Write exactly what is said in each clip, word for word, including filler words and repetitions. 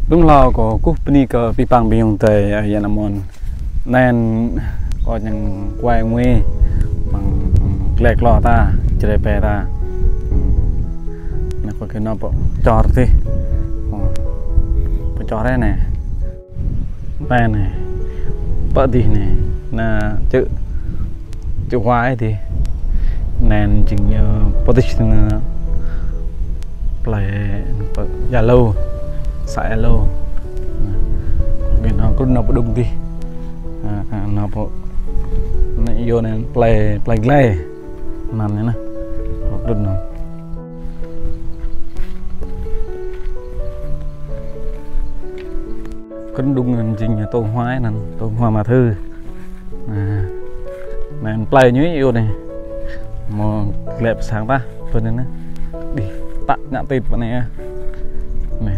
Lŭm hlâo kâo kơkuh bơni kơ abih bang ƀing ayŏng adơi, ơ, ayŏng amôn. Anai kâo čang kuai ngui, mơ̆ng glai klô ta, čơđai bê ta. Anai kâo kơ nao pơ čor tih. Ơ, pơ čor anai. Anai anai. Pơ tih anai. Anai čư̆, čư̆ huai tih. Anai jing ñu pơ tih anai. Plei pơ Ia Lô. Xã Ia Lô. Anai. Kơ nao krŭn nao pơ đung tih. Anai, anai, nao pơ. Anai yơh anai plei, plei glai. Anŭn anai nah. Krŭn anŭn. Krŭn đung anŭn jing tô hua anŭn, tô hua mă thư. Anai. Anai plei ñu yơh anai. Mơ̆ glai pơ sang ta, pơ anai nah. Đih, tă ngă tip pơ anai ah. Anai.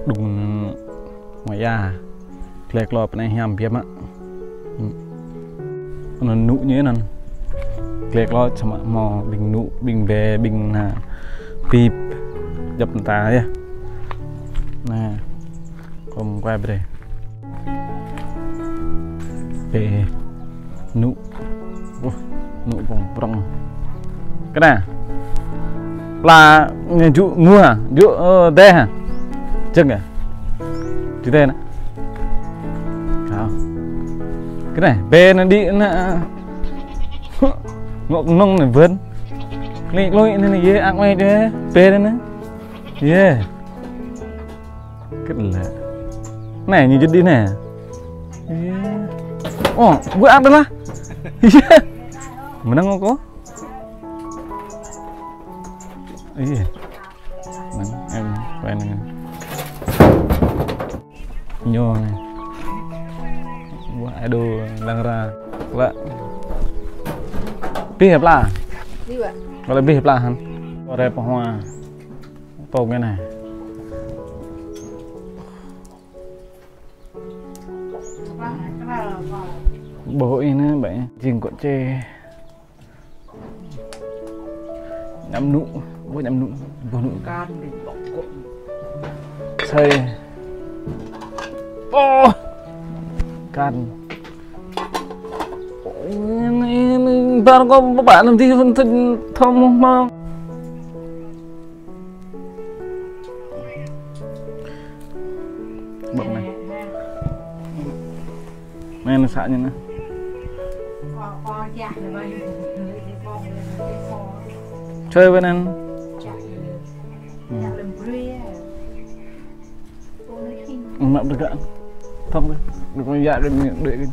Đung anŭn mơ̆ ia. Glai klô pơ anai hiam biă mă. Anŭn nŭ ñu anŭn. Glai klô samơ̆ mơ̆ ƀing nŭ, ƀing bê, ƀing anai. Pip. Djŏp mơta yơh. Anai. Kâo kuai brơi. Bê. Nŭ. Ơ, nŭ prŏng prŏng. Kơ anai. Pla ñu jŭ ngua, jŭ, ơ, deh hă? Jing hă? Jŭ deh anai. Hă. Kơ anai, bê anai đĭ anai. Ngŏ kơnơ̆ng anai bơ̆n. Klĭ klui anai anai, yơh, ăk mơ̆ yơh, bê anai anai. Yơh. Kơ lĕ. Anai, ñu jŭ đĭ anai. Yơh. Ơ, ƀu ăk đôč lah. Yơh. Mơnăng kâo. Yơh. Anŭn, em, quay anŭn. Ñu anai. Wah, aduh, lăng ra. Lă. Bih hă pla? Bih, Pak. Kâo lĕ bih pla hăn. Kâo rai pơ hua. Tô anai. Ƀuh ih anai, ƀă. Jing kŏ čê. Añăm nŭ, ƀuh añăm nŭ, ƀuh nŭ. Kan đi, ƀuh kŏ. Sai. Ơ! Kan. Anai, anai, ƀar kâo ƀă anŭn tih, thâo mơ̆. Ƀơ̆ng anai. Anai, anai săk ñu anai. Čơi ƀơi anŭn. Mă ƀơi gah. Thŏng ƀơi. Đuaĭ kơ yă đuaĭ, đuaĭ kơ.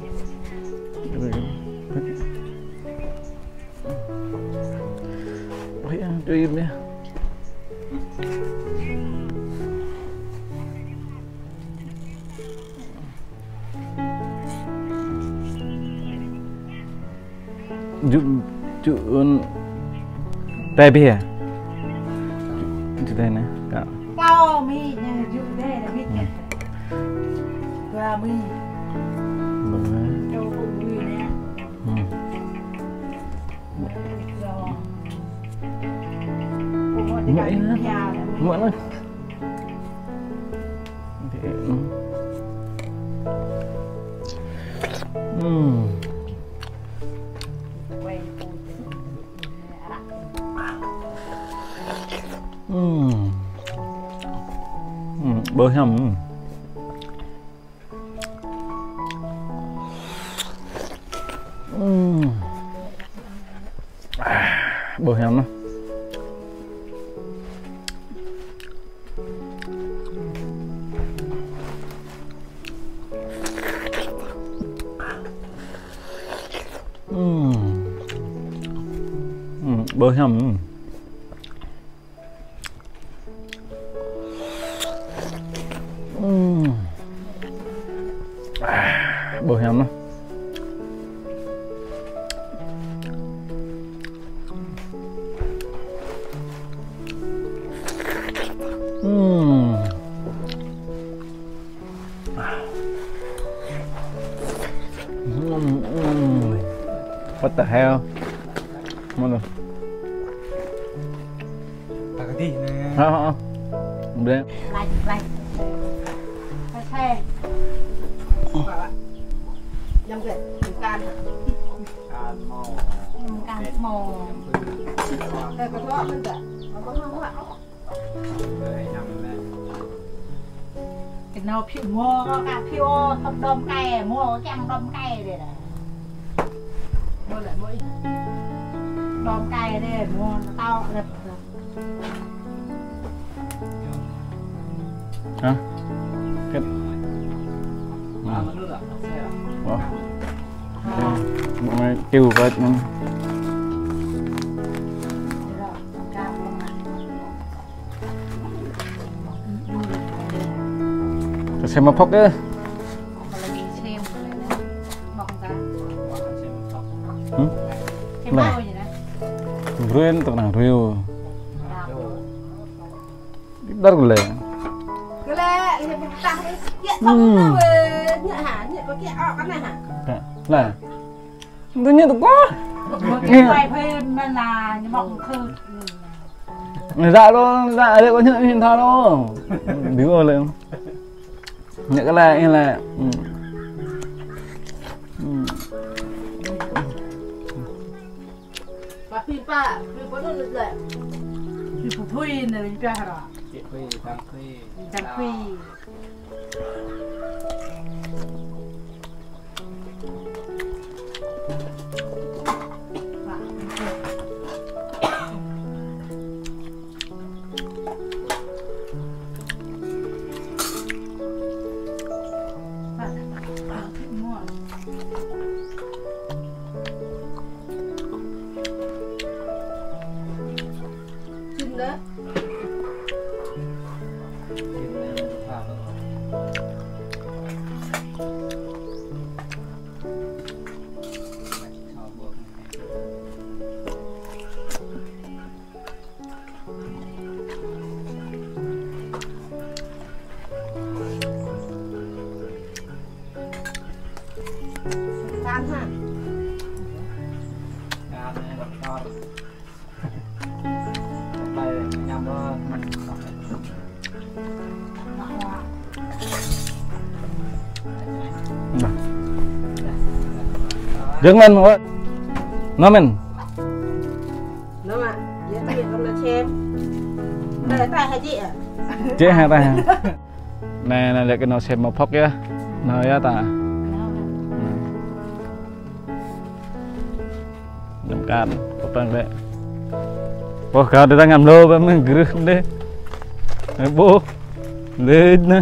Ôi, ăn tui em nhé. Jŭ, jŭ, ưn, tê bia. Jŭ, jŭ tê anai, kâo. Kâo mi, ñu jŭ tê anai mi. Hmm. Dua mi. Dua. Kâo kơ mi anai. Hmm. Mă anai. Mă anai. Hmm. Hmm. Hmm, ƀơ hiam. Hmm. Ah, ƀơ hiam anai. Hmm. Hmm, ƀơ hiam. Hmm. Ah, ƀơ hiam anai. Hmm. Hmm, hmm. What the hell? Mă anai. Hă, hă. Lăi, lăi. Lăi xe. Ñăm kơ, kan. Kan mô. Ñăm kan mô. Kơ kơ tuă kơ tuă. Kơ nao phiu mô, kơ phiu, hŏm đom kai, mô kiăng đom kai dê. Mô lĕ mô ih. Đom kai dê, mô tao lĕ. Hả? Kết. Ủa? Bộ này kêu vậy mà. Kơ sem mă phŏk ơ. Hm? Lah. Bruen tơk nang riu. Đar gule. Gule, ini betah ni. Ya, tak tahu, eh. Nyak ha, nyak pakai awak kan ha. Lah. Itu nyak tu kah? Pakai wifi mana, nyemak khut. Nyak tak tu, nyak ada kau nyak ni tak tu. Dia boleh. Nyak kala ni lah. Hmm. Hmm. Pă phi pă, phi pă anŭn lĕ. Phi pơphui anai pia hra. Phi phui, tang phui. Tang phui. Dơ̆ng mơ̆n, wă. Nô mơ̆n. Nô mă, yơh, tui kơ nô sem. Nô, ta ha jĕ hă? Jĕ hă, ta ha. Nê, nê, lĕ kơ nô sem mă phŏk yơh. Nô yơh ta. Nô. Năm kan, pơtăng lĕ. Ôh, kâo đơ ta ngăm lô, ƀă mơ̆ng grưh đê. Ê, ƀôh. Lĕ nê.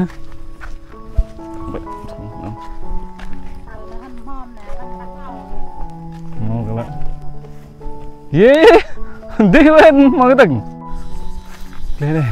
Mô kơ lĕ. Yê, dih wen, mô kơ tăng. Lĕ, lĕ.